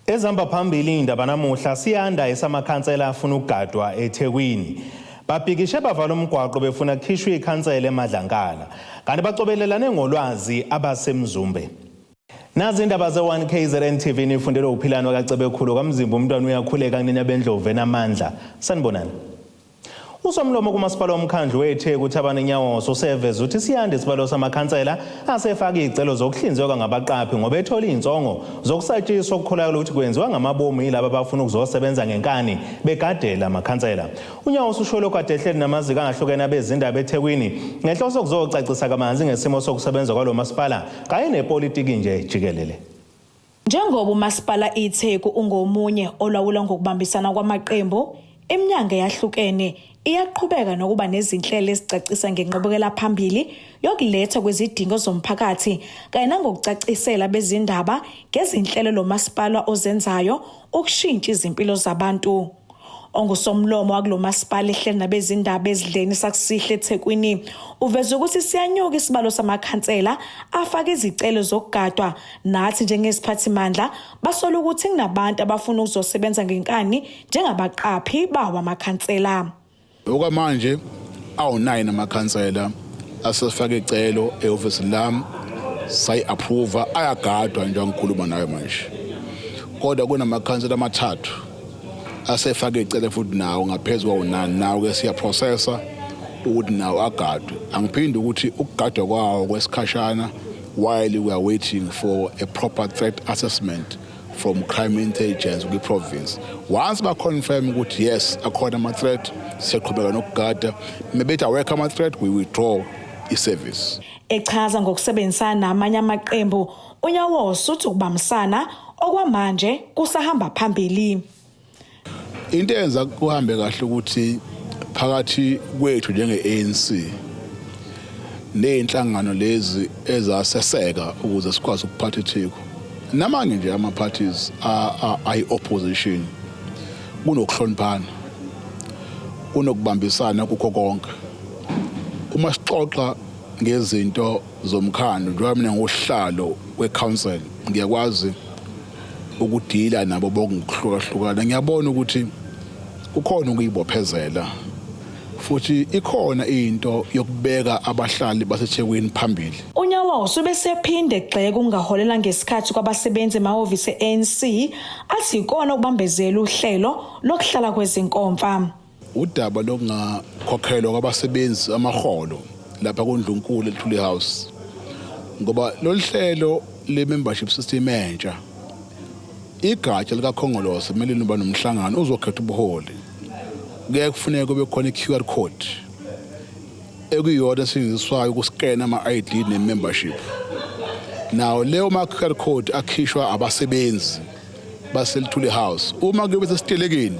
Ezihamba phambili indaba namuhla siyanda esamakhansela afuna ukugadwa eThekwini. Babhikishe bavala umgwaqo befuna kukhishwe ikhansela eMadlankala. Kanti bacobelelane ngolwazi abaseMzumbe. Nazi indaba ze-1 KZN TV nifundelwe uphilano kaCebekhulu kaMzimba umntwana uyakhuleka kunina bendlovu enamandla. Sanibonani. Usomlomo kumasipala womkhandlu weTheku uThabani Nyawoso useveze ukuthi siyanda isibalo samakhansela asefake izicelo zokuhlinzekwa ngabaqaphi ngoba ethola izinsongo zokusatshiswa okukholakala ukuthi kwenziwa ngamabomu yilaba abafuna ukuzosebenza ngenkani begadela amakhansela. UNyawoso usho lokhu kade ehleli namaziko angahlukene abezindaba eThekwini ngenhloso yokuzocacisa kabanzi ngesimo sokusebenza kwalo masipala kanye nepolitiki nje jikelele. Njengoba uMasipala iTheku ungomunye olawulwa ngokubambisana kwamaqembu, iminyango eyahlukene iyaqhubeka nokuba nezinhlelo ezicacisa ngenqubekela phambili yokulethwa kwezidingo zomphakathi kanye nangokucacisela abezindaba ngezinhlelo lo masipala ozenzayo ukushintsha izimpilo zabantu. Ongusomlomo wakulo masipala ehleli nabezindaba ezidleni sakusihle eThekwini uveze ukuthi siyanyuka isibalo samakhansela afaka izicelo zokugadwa nathi njengeziphathimandla basola ukuthi kunabantu abafuna ukuzosebenza ngenkani njengabaqaphi bawo amakhansela. Okwamanje awu-9 amakhansela asefake icelo ehhovisi lami sayi-approva ayagadwa njengoba ngikhuluma nawe manje kodwa kunamakhansela amathathu asefake icele futhi nawo ngaphezu kwawo-9 nawo-ke siyaprocessa ukuthi nawo agadwe angiphinde ukuthi ukugadwa kwawo kwesikhashana while we are waiting for a proper threat assessment from crime intelligence kwi-province once ba-confirm ukuthi yes akhona ama-threat siyaqhubeka nokugada mebethi awekho ama-threat we withdraw i-service. Echaza ngokusebenzisana namanye amaqembu, uNyawoso uthi ukubambisana okwamanje kusahamba phambili. Into eyenza kuhambe kahle ukuthi phakathi kwethu njenge-ANC nezinhlangano lezi ezaseseka ukuze sikwazi ukuphatha iTheku namanye nje ama-parties ayi-opposition kunokuhloniphana kunokubambisana kukho konke uma sixoxa ngezinto zomkhandlu njengoba mina ngusihlalo we-council ngiyakwazi ukudila nabo bonke ngokuhlukahlukana ngiyabona ukuthi kukhona ukuyibophezela futhi ikhona into yokubeka abahlali baseThekwini phambili. UNyawo ubesephinde egxeka ukungaholela ngesikhathi kwabasebenzi emahhovisi e-ANC athi ikona okubambezela uhlelo lokuhlala kwezinkomfa. Udaba lokungakhokhelwa kwabasebenzi amaholo lapha kuNdlunkulu eLuthuli House ngoba lolu hlelo le-membership system entsha igatsha likaKhongolose kumele liba nomhlangano uzokhetha ubuholi kuyaye kufuneka kube khona i-QR code ekuyiyona esetshenziswayo ukuskena ama-ID ne-membership nawo leyo ma-QR code akhishwa abasebenzi baseLuthuli House uma kuyobe sesitelekeni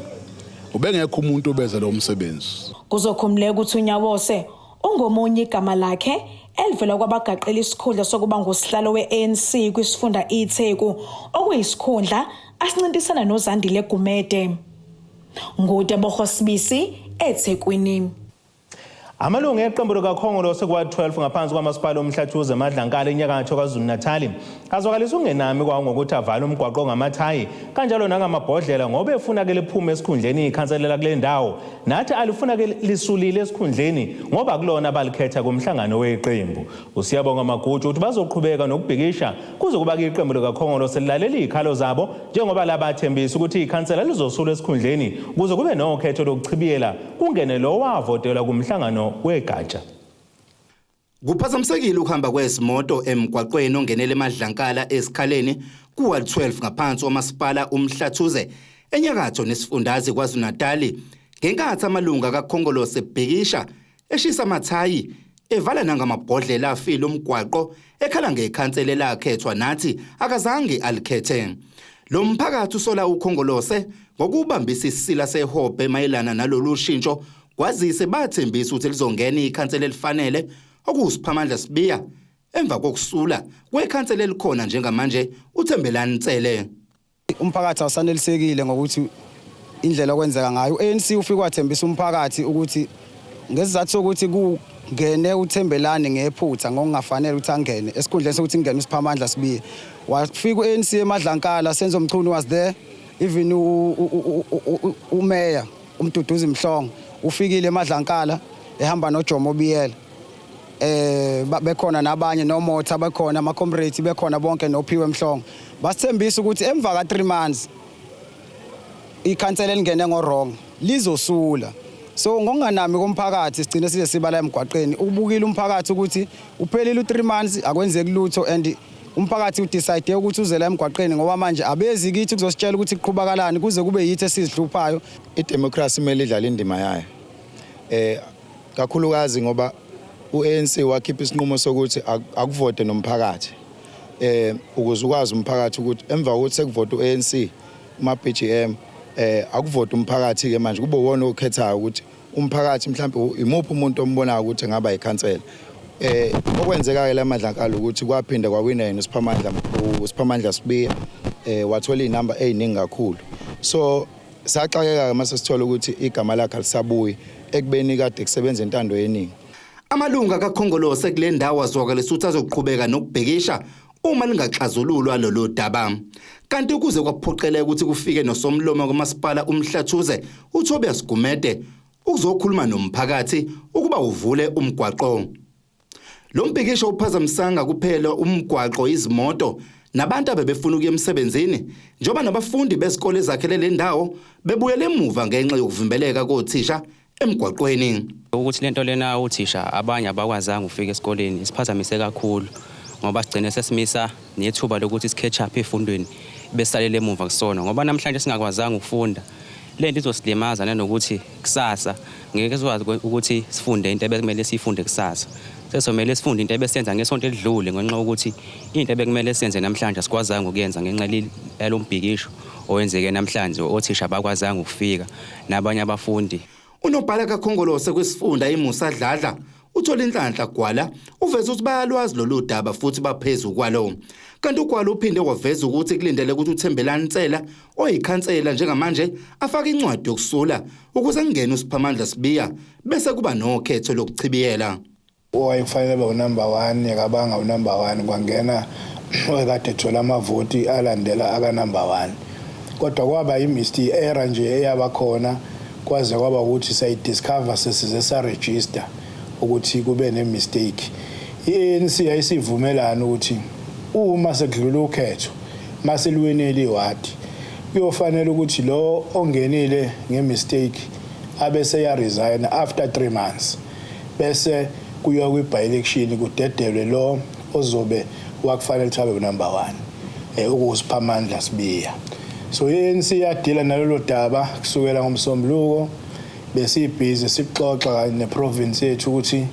ubengekho umuntu obeza lo msebenzi. Kuzokhumuleka ukuthi uNyawose ungomunye igama lakhe elivela kwabagaqela isikhundla sokuba ngusihlalo we-ANC kwisifunda iTheku okuyisikhundla asincintisana noZandile Gumede. NguTebogo Sibisi eThekwini. Amalungu eqembu likaKhongolose kwa-12 ngaphansi kwamasipala uMhlathuze eMadlankala enyakatho KwaZulu-Natali azwakalisa ukungenami kwawo ngokuthi avale umgwaqo ngamathayi kanjalo nangamabhodlela ngoba efuna ke liphume esikhundleni ikhanselela kule ndawo nathi alifuna ke lisulile esikhundleni ngoba kulona balikhetha kumhlangano weqembu. USiyabonga Magutshu uthi bazoqhubeka nokubhikisha kuze kuba ke iqembu likaKhongolose lilalela izikhalo zabo njengoba labathembisa ukuthi ikhansela lizosulwa esikhundleni ukuze kube nokhetho lokuchibiyela kungene lo wavotelwa kumhlangano wegatsha. Kuphazamisekile ukuhamba kwezimoto emgwaqweni ongenela eMadlankala eSikhaleni ku-Ward 12 ngaphansi kwamasipala uMhlathuze enyakatho nesifundazwe KwaZulu-Natali ngenkathi amalungu akaKhongolose ebhikisha eshisa amathayi evala nangamabhodlela afile umgwaqo ekhala ngekhansela elakhethwa nathi akazange alikhethe. Lo mphakathi usola uKhongolose ngokubambisa isisila sehobhe mayelana nalolu shintsho kwazise bathembisa ukuthi lizongena ikhansela elifanele okuwuSiphamandla Sibiya emva kokusula kwekhansela elikhona njengamanje uThembelani Ntsele. Umphakathi awusanelisekile ngokuthi indlela okwenzeka ngayo. U-ANC ufike wathembisa umphakathi ukuthi ngesizathu sokuthi kungene uThembelani ngephutha ngokungafanele ukuthi angene esikhundleni sokuthi kungene uSiphamandla Sibiya. Wafika u-ANC eMadlankala, Senzo Mchunu was there, even umeya uMduduzi Mhlongo ufikile eMadlankala ehamba noJomo Biyela, bekhona nabanye noMotha, bekhona ama comrades, bekhona bonke noPhiwe Mhlongo. Basithembisa ukuthi emva ka 3 months ikhansela elingene ngo-wrong lizosula. So ngokunganami komphakathi sigcine size sibala emgwaqeni. Ubukile umphakathi ukuthi uphelile u3 months, akwenzeki lutho, and umphakathi udecide ukuthi uze la emgwaqeni ngoba manje abezi kithi kuzositshela ukuthi kuqhubakalani, kuze kube yithi esizihluphayo. Idemocracy kumele idlale indima yayo, kakhulukazi ngoba uANC wakhipha isinqumo sokuthi akuvote nomphakathi, ukuze ukwazi umphakathi ukuthi emva kokuthi sekuvota uANC kuma BGM, akuvote umphakathi ke manje kube wona okhethayo ukuthi umphakathi mhlawumbe imuphi umuntu ombonayo ukuthi engaba yikhansela. Okwenzeka ke laMadlankala ukuthi kwaphinda kwawina yena uSiphamandla, uSiphamandla Sibiya, wathola inamba eziningi kakhulu. So saxakeka ke mase sithola ukuthi igama lakhe alisabuyi ekubeni kade kusebenza intando yeningi. Amalunga kaKhongolose kule ndawo azwakalisa ukuthi azoqhubeka nokubhekisha uma lingaxazululwa lolu daba. Kanti ukuze kwaphoqeleka ukuthi kufike nosomlomo kamasipala uMhlathuze uTobias Gumede ukuzokhuluma nomphakathi ukuba uvule umgwaqo. Lo mbhikisho uphazamisanga kuphela umgwaqo, izimoto nabantu abebefuna ukuya emsebenzini, njengoba nabafundi besikole ezakhele le ndawo bebuyele emuva ngenxa yokuvimbeleka kothisha emgwaqweni. Ukuthi lento lena uthisha abanye abakwazanga ukufika esikoleni isiphazamise kakhulu, ngoba sigcine sesimisa nethuba lokuthi si-catch up efundweni besalele emuva kusona, ngoba namhlanje singakwazanga ukufunda, lento izosilimaza nanokuthi kusasa ngeke sikwazi ukuthi sifunde into ebekumele siyifunde kusasa. Sesomele sifunde into ebesenza ngesonto elidlule ngenxa yokuthi into ebekumele senze namhlanje asikwazanga ukuyenza ngenxa yalo mbhikisho owenzeke namhlanje, othisha abakwazanga ukufika nabanye abafundi. Unobhala kaKhongolose kwesifunda iMusa Dladla uthola inhlanhla Gwala uveza ukuthi bayalwazi lolu daba futhi baphezu kwalo. Kanti uGwala uphinde waveza ukuthi kulindele ukuthi uThembelani Nsela oyikhansela njengamanje afake incwadi yokusula ukuze kungene uSiphamandla Sibiya bese kuba nokhetho lokuchibiyela. Owayekufanele abe unumber 1 akabanga unumber 1, kwangena oyekade ethola amavoti alandela aka-number 1, kodwa kwaba i-mistake, error nje eyaba khona, kwaze kwaba ukuthi sayidiscover sesize saregister ukuthi kube ne-mistake. I-ANC yayisivumelana ukuthi uma sekudlula ukhetho maseliwinile iwadi, kuyofanele ukuthi lo ongenile nge-mistake abe seya-resign after 3 months, bese kuyiwa kwi-by-election, kudedelwe lo ozobe wakufanele ukuthi abe unumber 1, ukuSiphamandla Sibiya. So i-ANC yadila nalolo daba kusukela ngomsombuluko, besibhizi sixoxa kanye neprovince yethu ukuthi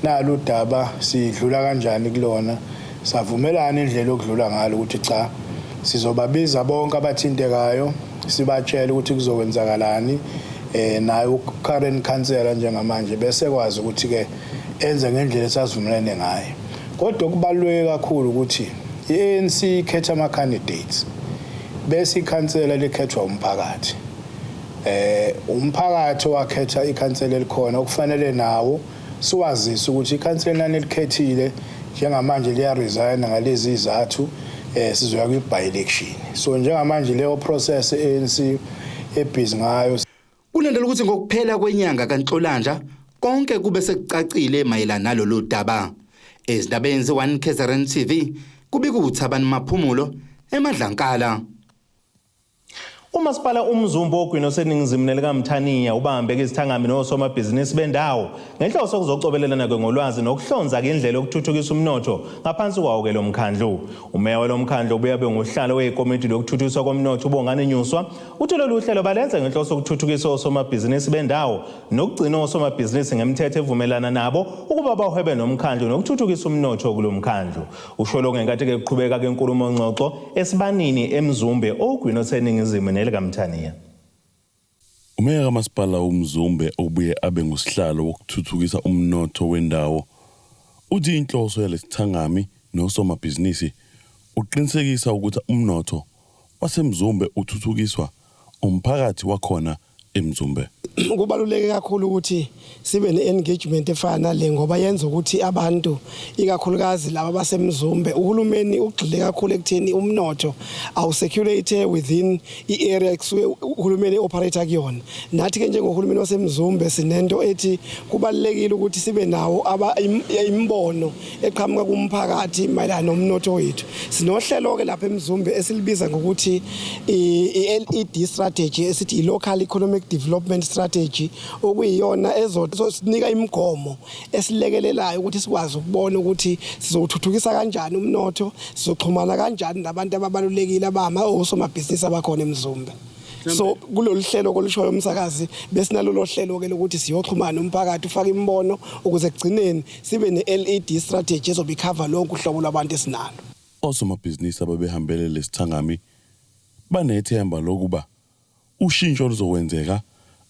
nalo udaba sidlula kanjani kulona. Savumelana indlela yokudlula ngalo ukuthi cha, sizobabiza bonke abathintekayo, sibatshele ukuthi kuzokwenzakalani, naye u-current councillor njengamanje bese kwazi ukuthi ke enze ngendlela esasivumelene ngayo. Kodwa okubaluleke kakhulu ukuthi i-ANC ikhetha ama-candidates bese ikhansela likhethwa umphakathi. Umphakathi owakhetha ikhansela elikhona okufanele nawo siwazise ukuthi ikhansela nani elikhethile njengamanje liya-resign ngalezi izathu, sizoya kwi-by-election. So njengamanje leyo process ANC ebhizi ngayo. Kulandela ukuthi ngokuphela kwenyanga kaNhlolanja konke kube sekucacile mayelana nalolu daba. Ezindabeni ze-1 KZN TV kubika uThabani Maphumulo eMadlankala. Umasipala uMzumbe ogwini oseningizimu nelikaMthaniya ubambe izithangami nosomabhizinisi bendawo ngenhloso yokuzocobelelana ke ngolwazi nokuhlonza ke indlela yokuthuthukisa umnotho ngaphansi kwawo ke lo mkhandlu. Umeya walo mkhandlu obuye abe ngusihlalo wekomiti lokuthuthukiswa komnotho uBongani Nyuswa uthi lolu hlelo balenza ngenhloso yokuthuthukisa osomabhizinisi bendawo nokugcina osomabhizinisi ngemithetho evumelana nabo ukuba bahwebe nomkhandlu nokuthuthukisa umnotho kulo mkhandlu. Usho lokhu ngenkathi ke kuqhubeka ke inkulumo ngxoxo esibanini eMzumbe ogwini oseningizimu nelikaMthaniya. Umeya kamasipala uMzumbe obuye abe ngusihlalo wokuthuthukisa umnotho wendawo uthi inhloso yalesithangami nosomabhizinisi uqinisekisa ukuthi umnotho waseMzumbe uthuthukiswa umphakathi wakhona. eMzumbe. Kubaluleke kakhulu ukuthi sibe ne-engagement efana nale ngoba yenza ukuthi abantu, ikakhulukazi laba baseMzumbe, uhulumeni ugxile kakhulu ekutheni umnotho awucirculate within i-area ekusuke uhulumeni operate kuyona. Nathi-ke njengohulumeni waseMzumbe sinento ethi kubalulekile ukuthi sibe nawo imibono eqhamuka kumphakathi mayelana nomnotho wethu. Sinohlelo-ke lapha eMzumbe esilibiza ngokuthi i-LED strategy, esithi i-local economic development strategy, okuyiyona ezosinika imigomo esilekelelayo ukuthi sikwazi ukubona ukuthi sizowuthuthukisa kanjani umnotho, sizoxhumana kanjani nabantu ababalulekile abama osomabhizinisi abakhona eMzumbe. So kulolu hlelo kolushoyo umsakazi besinalolo hlelo ke lokuthi siyoxhumana nomphakathi, ufake imibono ukuze kugcineni sibe ne-LED strategy ezobe icover lonke uhlobo lwabantu esinalo. Osomabhizinisi ababehambele lesithangami banethemba lokuba ushintsho luzokwenzeka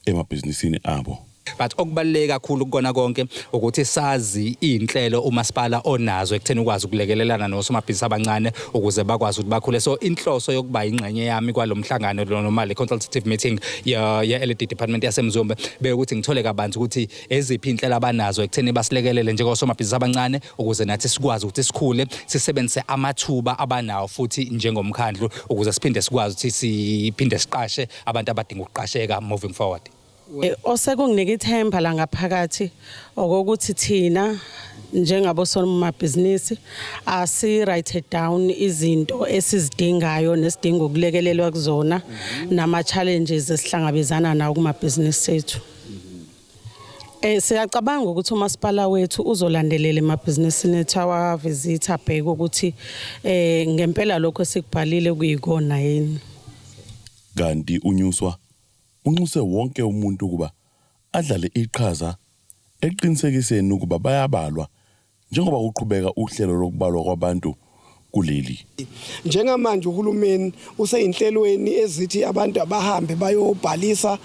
emabhizinisini abo. But okubaluleke kakhulu kukona konke ukuthi sazi iy'nhlelo umasipala onazo ekutheni ukwazi ukulekelelana nosomabhizinisi abancane ukuze bakwazi ukuthi bakhule. So inhloso yokuba ingxenye yami kwalo mhlangano noma le consultative meeting ye-LED department yaseMzumbe bekuthi ngithole kabanzi ukuthi eziphi iy'nhlelo abanazo ekutheni basilekelele njengosomabhizinisi abancane ukuze nathi sikwazi ukuthi sikhule, sisebenzise amathuba abanawo futhi njengomkhandlu ukuze siphinde sikwazi ukuthi siphinde siqashe abantu abadinga ukuqasheka moving forward. Osekunginika ithemba la ngaphakathi okokuthi thina njengabosomabhizinisi asi write down izinto esizidingayo nesidinga ukulekelelwa kuzona nama challenges esihlangabezana nawo kumabhizinisi ethu. Siyacabanga ukuthi umasipala wethu uzolandelela emabhizinisini ethu, awavisit, abheke ukuthi ngempela lokho esikubhalile kuyikona yini. Kanti uNyuswa unxuse wonke umuntu ukuba adlale iqhaza eqinisekiseni ukuba bayabalwa njengoba kuqhubeka uhlelo lokubalwa kwabantu kuleli. Njengamanje uhulumeni useyinhlelweni ezithi abantu abahambe bayobhalisa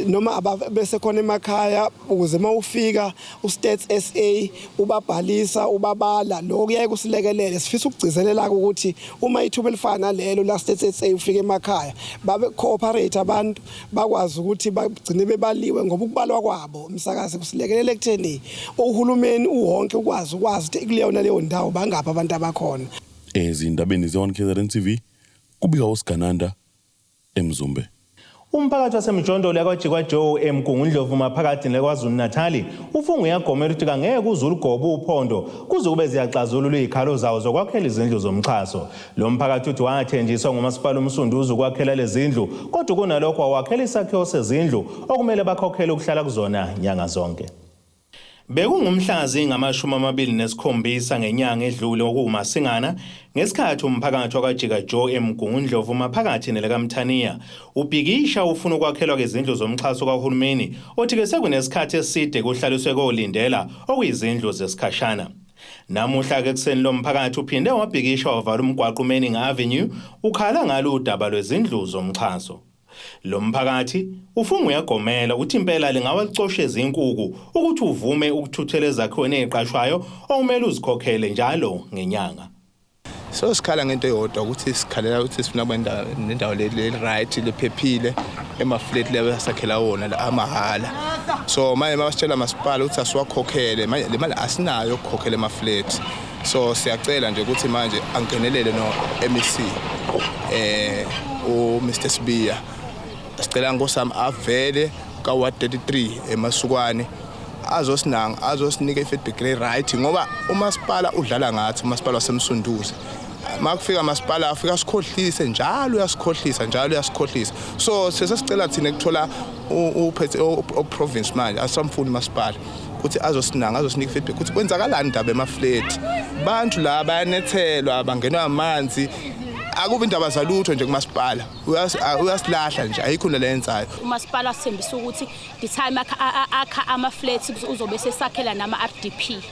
noma bese khona emakhaya ukuze mawufika uStats SA ubabhalisa, ubabala. Lokho kuyaye kusilekelele. Sifisa ukugcizelela ukuthi uma ithuba elifana nalelo la Stats SA ufika emakhaya, babe cooperate abantu, bakwazi ukuthi bagcine bebaliwe, ngoba ukubalwa kwabo, umsakazi, kusilekelela ekutheni uhulumeni uwonke ukwazi ukuthi kuleyona leyo ndawo bangapha abantu abakhona. Ezindabeni ze-1 KZN TV, kubika uSigananda eMzumbe. Umphakathi waseMjondolo yakwaJikwa Joe eMgungundlovu maphakathi neKwaZulu Natali ufunga uyagomela ukuthi kangeke uze ulugobe uphondo kuze kube ziyaxazulula iy'khalo zawo zokwakhela izindlu zomxhaso. Lo mphakathi uthi wathenjiswa ngumasipala uMsunduzi ukwakhela lezi zindlu, kodwa kunalokho wawakhela isakhiwo sezindlu okumele bakhokhele ukuhlala kuzona nyanga zonke. Bekungumhla zinga-27 ngenyanga edlule, okuwuMasingana, ngesikhathi umphakathi wakwaJika Joe eMgungundlovu maphakathi nelekaMthaniya ubhikisha ufuna ukwakhelwa kwezindlu zomxhaso kahulumeni othi-ke sekunesikhathi eside kuhlaliswe kolindela okuyizindlu zesikhashana. Namuhla-ke ekuseni lo mphakathi uphinde wabhikisha wavala umgwaqo uManning Avenue ukhala ngalo udaba lwezindlu zomxhaso. Lo mphakathi ufunga uyagomela ukuthi impela lingawacosha izinkuku ukuthi uvume ukuthuthela ezakhiweni ey'qashwayo okumele uzikhokhele njalo ngenyanga. So sikhala ngento eyodwa, ukuthi sikhalela ukuthi sifuna ukuba nendawo le right, lephephile, ema-flat leyo asakhela wona la amahhala. So manje mabasitshela masipala ukuthi asiwakhokhele, manje le mali asinayo ukukhokhela ema-flat. So siyacela nje ukuthi manje angenelele no-MEC u-Mr Sibiya. Sicela nkosami avele ka-ward 33 eMasukwane azosinanga, azosinika i-feedback le-right, ngoba umasipala udlala ngathi, umasipala waseMsunduzi. Makufika masipala afika asikhohlise njalo, uyasikhohlisa njalo, uyasikhohlisa. So sesesicela thina kuthola uphethe o-province manje, asamfuni masipala, ukuthi azosinanga, azosinika i-feedback ukuthi kwenzakalani indaba ema-flat. Bantu la bayanethelwa, bangenwa amanzi, akubi indaba zalutho nje kumasipala. Uyasilahla nje, ayikho into leyenzayo. Umasipala wasithembisa ukuthi the time akha ama-flats uzobe sesakhela nama-RDP.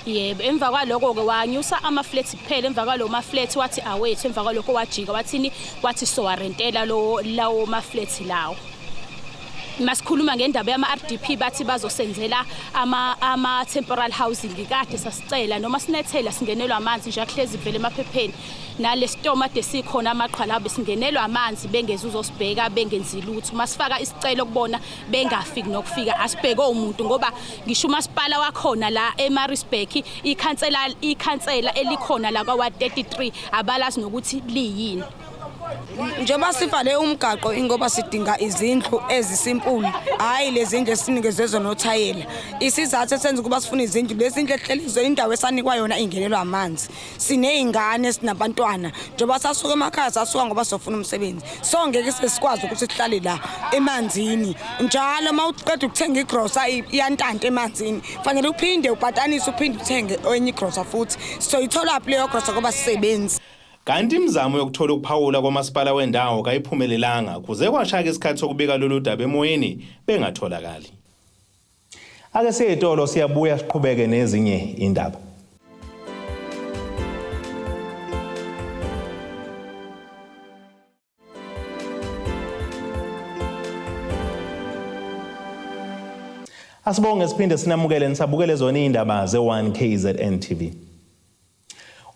Yebo, emva kwaloko-ke wanyusa ama-flats kuphela. Emva kwalowo ma-flats wathi awethu. Emva kwalokho wajika wathini? Wathi sowarentela lawo ma-flats lawo. Masikhuluma ngendaba yama-RDP bathi bazosenzela ama-temporal housing, kade sasicela noma sinethela singenelwa amanzi nje, akuhlezi kuvele emaphepheni. Nale sitomu ade sikhona amaqhwa lawo besingenelwa amanzi, bengeze uzosibheka, bengenzi lutho. Masifaka isicelo kubona bengafiki nokufika, asibheke umuntu ngoba ngisho umasipala wakhona la eMaritzburg, ikhansela elikhona la kwa 33 abalazi nokuthi liyini. Njengoba sivale umgaqo ingoba sidinga izindlu ezisimpulu, hhayi lezi ndlu esinikezwe zona othayela. Isizathu esenza ukuba sifune izindlu lezi ndlu ehlelizo, indawo esanikwa yona ingenelwa amanzi. Siney'ngane, sinabantwana. Njengoba sasuka emakhaya sasuka ngoba sofuna umsebenzi, so ngeke sesikwazi ukuthi sihlale la emanzini njalo. Uma uqeda ukuthenga igrosa iyantanta emanzini, fanele uphinde ubhatanise, uphinde uthenge enye igrosa futhi. Soyitholaphi leyo grosa ngoba sisebenzi? Kanti imizamo yokuthola ukuphawula kwamasipala wendawo kayiphumelelanga kuze kwashaya isikhathi sokubika lolu daba emoyeni bengatholakali. Ake siye etolo, siyabuya siqhubeke nezinye indaba. Asibonge siphinde sinamukele nisabukele zona izindaba ze-1 KZN TV.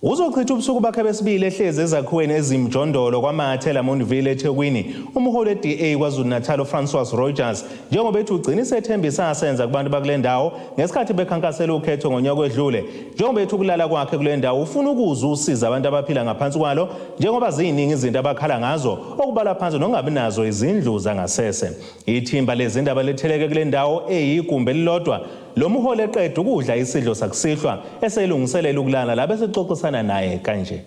Uzochitha ubusuku bakhe besibili ehlezi ezakhiweni ezimjondolo kwaMathe Lamontville eThekwini umholi we-DA KwaZulu-Natal uFrancois Rogers, njengoba ethi ugcina isethembiso asenza kubantu bakule ndawo ngesikhathi bekhankasela ukhetho ngonyaka wedlule. Njengoba ethi ukulala kwakhe kule ndawo ufuna ukuzwa usiza abantu abaphila ngaphansi kwalo, njengoba ziyiningi izinto abakhala ngazo, okubala phansi nokungabi nazo izindlu zangasese. Ithimba lezindaba letheleke kule ndawo eyigumbi elilodwa lo mholi eqeda ukudla isidlo sakusihlwa, eselungiselela ukulala la, besexoxisana naye kanje.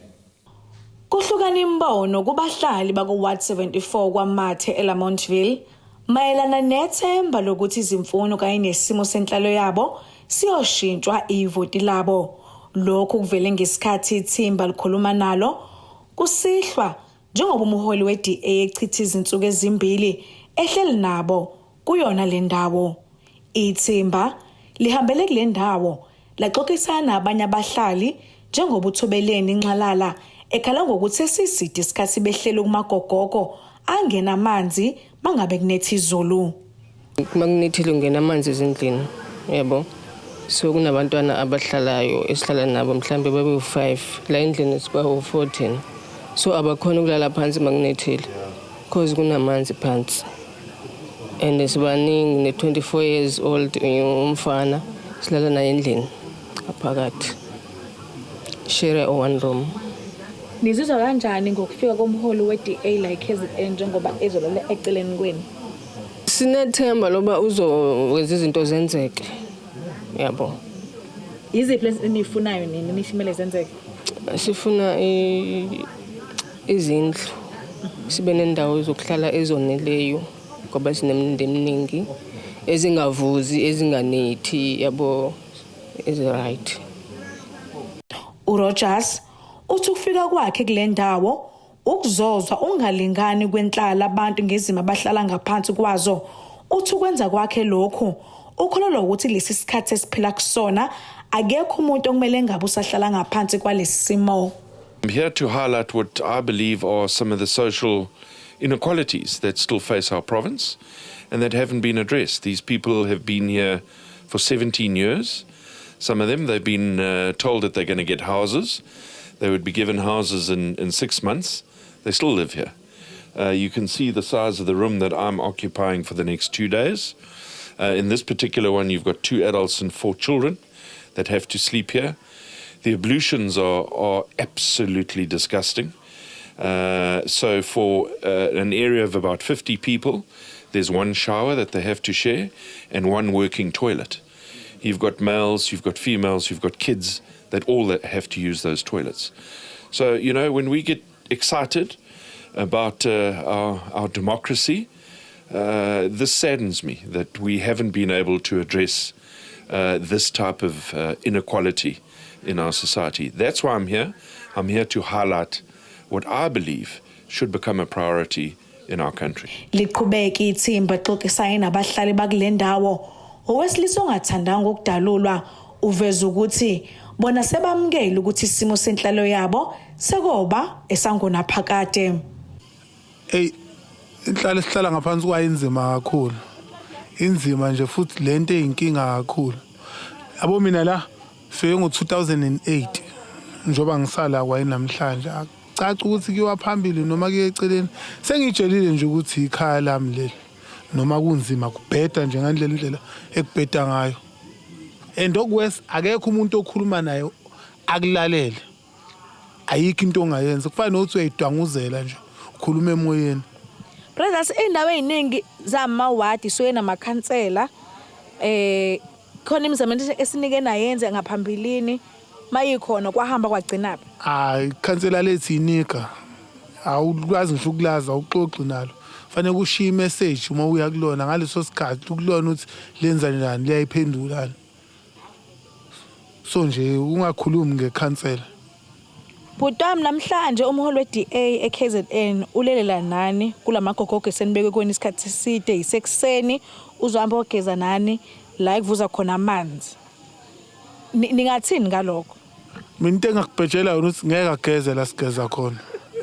Kuhlukana imbono kubahlali baku-Ward 74 kwaMathe eLamontville mayelana nethemba lokuthi izimfuno kanye nesimo senhlalo yabo siyoshintshwa ivoti labo. Lokhu kuvele ngesikhathi ithimba likhuluma nalo kusihlwa, njengoba umholi we-DA echitha izinsuku ezimbili ehleli nabo kuyona le ndawo. Ithimba lihambele kule ndawo laxoxisana nabanye abahlali, njengoba uThobeleni Nxalala ekhala ngokuthi sesiside isikhathi behleli kumagogogo angena amanzi mangabe kunetha izulu. Uma kunethile kungena amanzi ezindlini, yabo. So kunabantwana abahlalayo esihlala nabo, mhlawumbe babe-5 la endlini, sibawu-14, so abakhona ukulala phansi uma kunethile cause kunamanzi phansi and sibaningi. Ne-24 years old umfana silala naye endlini aphakathi, share one room. Nizizwa kanjani ngokufika komholi we-DA la eKZN, njengoba ezolala eceleni kwenu? Sinethemba loba uzokwenza izinto zenzeke, yabo. Yiziphi lezi eniyifunayo nini nisho kumele zenzeke? Sifuna izindlu, sibe nendawo zokuhlala ezoneleyo ngoba sinemindeni eminingi, ezingavuzi, ezinganethi, yabo, ezi-right. URogers uthi ukufika kwakhe kule ndawo ukuzozwa ungalingani kwenhlala abantu ngezimo abahlala ngaphansi kwazo. Uthi ukwenza kwakhe lokhu ukholelwa ukuthi lesi sikhathi esiphila kusona akekho umuntu okumele ngabe usahlala ngaphansi kwalesi simo. I'm here to highlight what I believe are some of the social inequalities that still face our province and that haven't been addressed. These people have been here for 17 years. Some of them, they've been told that they're going to get houses. They would be given houses in 6 months. They still live here. You can see the size of the room that I'm occupying for the next 2 days. In this particular one, you've got two adults and four children that have to sleep here. The ablutions are absolutely disgusting. So, for an area of about 50 people, there's one shower that they have to share and one working toilet. You've got males, you've got females, you've got kids that all that have to use those toilets. So, when we get excited about our democracy, this saddens me that we haven't been able to address this type of inequality in our society. That's why I'm here. I'm here to highlight what I believe should become a priority in our country. Liqhubeka ithimba xoxisane nabahlali bakule ndawo. Owesilisa ongathandanga ukudalulwa uveza ukuthi bona sebamukele ukuthi isimo senhlalo yabo sekoba esangonaphakade. Ey, inhlalo esihlala ngaphansi kwayo inzima kakhulu. Inzima nje futhi lento eyinkinga kakhulu. Yabo mina la fike ngo-2008 njengoba ngisala kwayi namhlanje akucaci ukuthi kuyiwa phambili noma kuye eceleni. Sengitshelile nje ukuthi ikhaya lami leli noma kunzima kubheda nje ngandlela indlela ekubheda ngayo. And okuwes akekho umuntu okhuluma naye akulalele. Ayikho into ongayenza kufana nokuthi uyayidwanguzela nje ukhuluma emoyeni. Brothers, indawo eziningi zamawadi suke namakhansela khona imizamo esinike nayenze ngaphambilini mayikhona kwahamba kwagcina phi? Hayi, ikhansela lethu inika awukwazi ngisho ukulaza, awuxoxi nalo. Fanele kushiye imessage uma uya kulona ngaleso sikhathi kulona ukuthi lenza njani, liyayiphendula. So nje ungakhulumi ngekhansela. Bhuti wami, namhlanje umholi we-DA e-KZN ulelela nani kulamagogogo esenibekwe kweni isikhathi eside isekuseni uzohamba ogeza nani la ekuvuza khona amanzi. Ningathini ngalokho? Mina into engakubhejela yona ukuthi ngeke ageze la sigeza khona.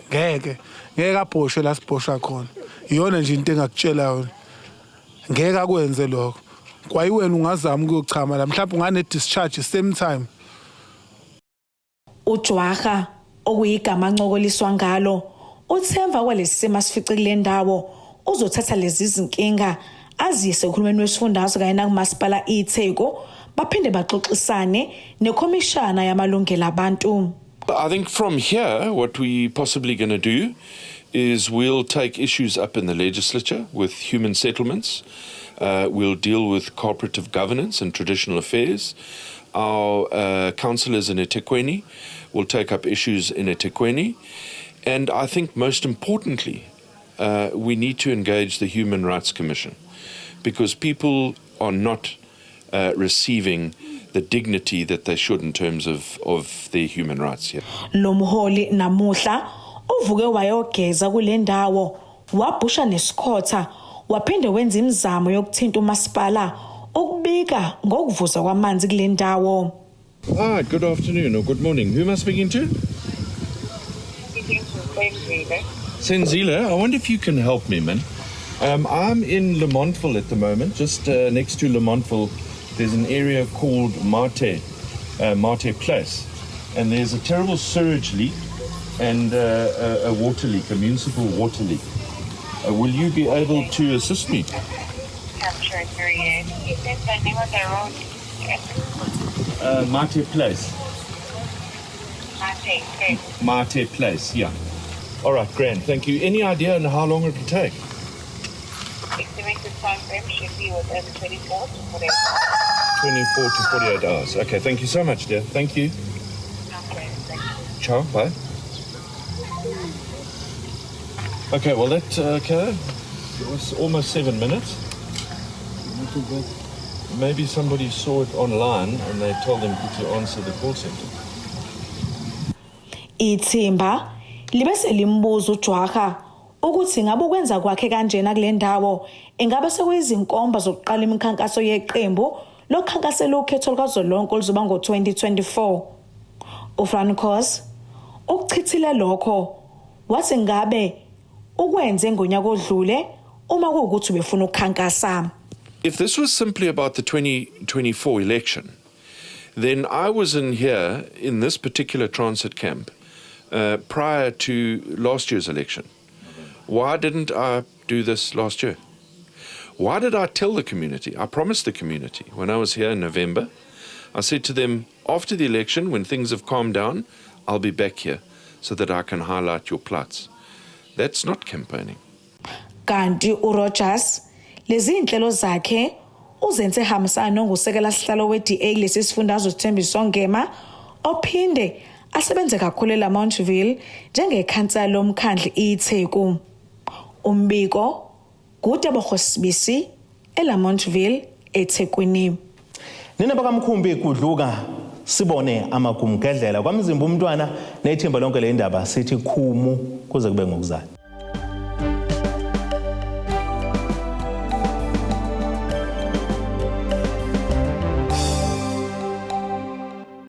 Ngeke abhoshwe la sibhosha khona. Iyona nje into engakutshela yona. Ngeke akwenze lokho. Kwayi wena ungazama ukuyochama la mhlawumbe ungane discharge same time. UJwaha okuyigama ancokoliswa ngalo uthe emva kwalesi simo asifice kule ndawo uzothatha lezi zinkinga aziyise kuhulumeni wesifundazwe kanye nakumasipala iTheku baphinde baxoxisane nekhomishana yamalungelo abantu. I think from here, what we possibly going to do is we'll take issues up in the legislature with human settlements. We'll deal with cooperative governance and traditional affairs. Our councillors in eThekwini will take up issues in eThekwini. And I think most importantly, we need to engage the Human Rights Commission because people are not receiving the dignity that they should in terms of their human rights here. Lo mholi namuhla uvuke wayogeza kule ndawo wabhusha nesikhotha waphinde wenza imizamo yokuthinta umasipala ukubika ngokuvuza kwamanzi kule ndawo. Ah, good afternoon or good morning. Who am I speaking to? Speaking to Senzile. Senzile, I wonder if you can help me, man. I'm in Lamontville at the moment, just next to Lamontville. There's an area called Mate, Mate Place, and there's a terrible sewage leak and a water leak, a municipal water leak. Will you be able to assist me? I'm sure hear you. You said the name of the road. Mate Place. Mate Place. Mate Place, yeah. All right, grand. Thank you. Any idea on how long it will take? Estimated time frame should be within 24 to 48 hours. 24 to 48 hours. Okay, thank you so much, dear. Thank you. Okay, thank you. Ciao, bye. Okay, well, that, okay, it was almost 7 minutes. Maybe somebody saw it online and they told them to answer the call center. Ithimba libe selimbuza uJwaha ukuthi ngabe ukwenza kwakhe kanjena kule ndawo ingabe sekuyizinkomba zokuqala imikhankaso yeqembu lokukhankasela ukhetho lukazwelonke oluzoba ngo-2024. uFrancos ukuchithile lokho wathi ngabe ukwenze ngonyaka odlule uma kuwukuthi ubefuna ukukhankasa. If this was simply about the 2024 election, then I was in here in this particular transit camp prior to last year's election. Why didn't I do this last year? Why did I tell the community? I promised the community when I was here in November. I said to them, after the election, when things have calmed down, I'll be back here so that I can highlight your plights. That's not campaigning. Kanti uRogers lezi inhlelo zakhe uzenze hambisana nongusekela sihlalo we-DA lesi sifundazwe Sithembiso Ngema ophinde asebenze kakhulu eLamontville njengekhansela lomkhandlu iTheku. Umbiko nguTebogo Sibisi eLamontville eThekwini. Nina bakamkhumbi kudluka sibone amagumgedlela kwamzimba umntwana nethimba lonke le ndaba sithi khumu kuze kube ngokuzayo.